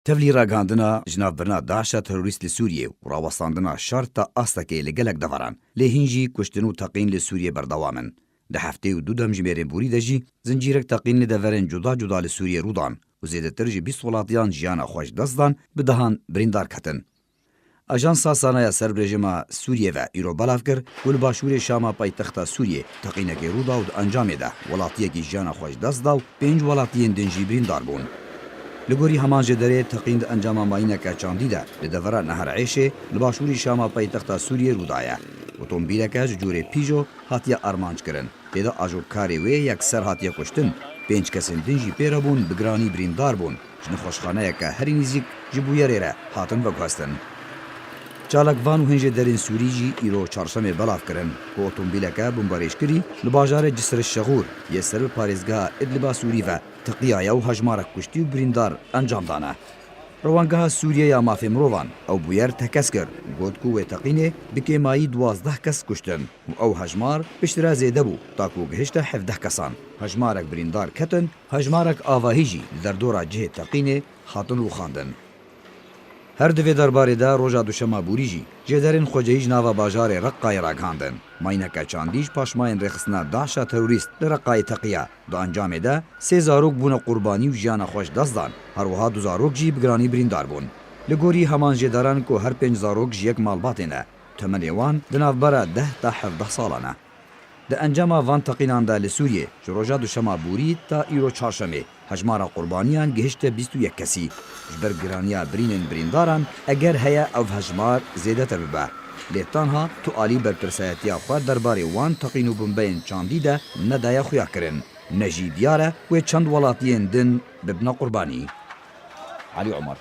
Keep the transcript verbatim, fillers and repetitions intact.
Tevlî ragihandina jinavbirina DAIŞa terorîst li Sûriyê û rawestandina şer ta astekê li gelek deveran, lê hîn jî kuştin û teqîn li Sûriyê berdewam in. Di heftê û du demjimêrên borî de jî zincîrek teqîn li deverên cuda cuda li Sûriyê rû dan û zêdetir ji bîst welatiyan jiyana xwe ji dest dan, bi dehan birîndar ketin. Ajansa Sazana ya Serbirêjima Sûriyê ve îro belav kir ku li başûrê Şama paytexta Sûriyê teqînekê rû da û di encamê de welatiyekî jiyana xwe ji dest da û pênc welatiyên din jî birîndar bûn. Li gorî heman jêderê, teqîn di encama mayîneke çandî de li devera Nehra Êşê li başûrî Şama paytexta Sûriyê rû daye. Otomobîleke ji cûrê Peugeot hatiye armanc kirin. Tê de ajotkarê wê yekser hatiye kuştin, pênc kesên din jî pê re bûn, bi giranî birîndar bûn, ji nexweşxaneyeke herî nîzîk ji bûyerê re hatin veguhestin. Çalakvan û hin jêderên Sûrî jî îro çarşemê belav kirin ku otomobîleke bomberêjkirî li bajarê Cisr Şexûr yê ser bi parêzgeha Idliba Sûrî ve teqiyaye û hejmarek kuştî û birîndar encam dane. Rewangeha Sûriye ya Mafê Mirovan ew bûyer tekez kir û got ku wê teqînê bi kêmayî duwazdeh kes kuştin û ew hejmar piştre zêde bû, ta ku gihişte hevdeh kesan. Hejmarek birîndar ketin, hejmarek avahî jî li derdora cihê teqînê hatin rûxandin. Her di vê derbarê de roja duşema borî jî jêderên xwecihî ji nava bajarê Reqqayê ragihandin. Mayîneke çandî ji paşmayên rêxistina DAIŞa terorîst li Reqqayê teqiya. Di encamê de sê zarok bûne qurbanî û jiyana xwe ji dest dan. Her wiha du zarok jî bi giranî birîndar bûn. Li gorî heman jêderan ku her pênc zarok ji yek malbatê ne, temenê wan di navbera deh ta hevdeh salan e. Di encama van teqînan de li Sûriyê ji roja duşema borî ta îro çarşemê hejmara qurbaniyan gihişte bîst û yek kesî. Ji ber giraniya birînên birîndaran, eger heye ev hejmar zêdetir bibe. Lê tanha tu alî berpirsayetiya xwe derbarê wan teqîn û bombeyên çandî de nedaye xuya kirin. Ne jî diyar e wê çend welatiyên din bibine qurbanî. Elî Omer.